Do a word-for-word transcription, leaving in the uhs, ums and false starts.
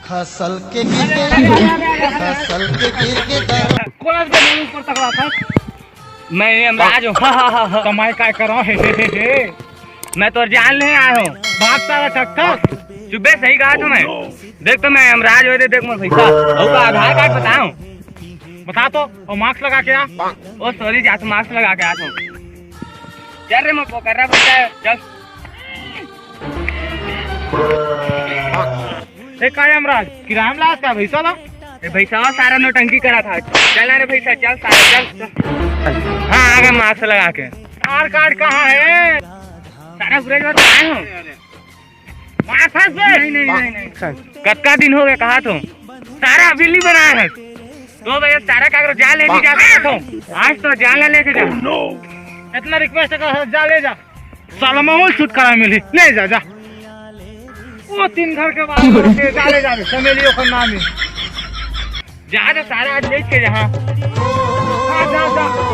फसल के गिर के, फसल के गिर के दाना। कोन से मुंह ऊपर तक रहा था? मैं यमराज हूँ। हा, हा, हा, हा। कमाई काय करो? हे, हे, हे, हे। मैं तो जान ले आया हूँ। बाप सारा ठट्ठा। चुप्पे सही कहा तू मैं। देख तो मैं यमराज होय दे, देख मोर पैसा। अउ का आधार कार्ड बताओ। बता तो, अउ मास्क लगा के आ। ओ सॉरी, जा तो मास्क लगा के आ तू। चल रे, मैं पोकर्रा बच्चा है, चल। ए, का यमराज, किराया में लात का भैसा ला? ए, भैसा सारा नौटंकी करा था। चल ना रे भैसा, चल सारा, चल, चल। हाँ, आ गया मास्क लगा के। आधार कार्ड कहाँ है? सारा पूरा जो आए हो। मास्क है बे? नहीं, नहीं, नहीं, नहीं। कतका दिन हो गया कहा तो? सारा बिल्ली बनाया है। तो भैया सारा कागज जा ले नहीं जा सकता हूँ। आज तो जा ले लेके जा। इतना रिक्वेस्ट कर, जा ले जा। साला माहौल छुटकारा मिली, ले जा, जा। वो तीन घर के बाद से जा ले जा रे, चमेली ओकर नाम है। जा रे सारा, आज ले के जा। हाँ, जा, जा।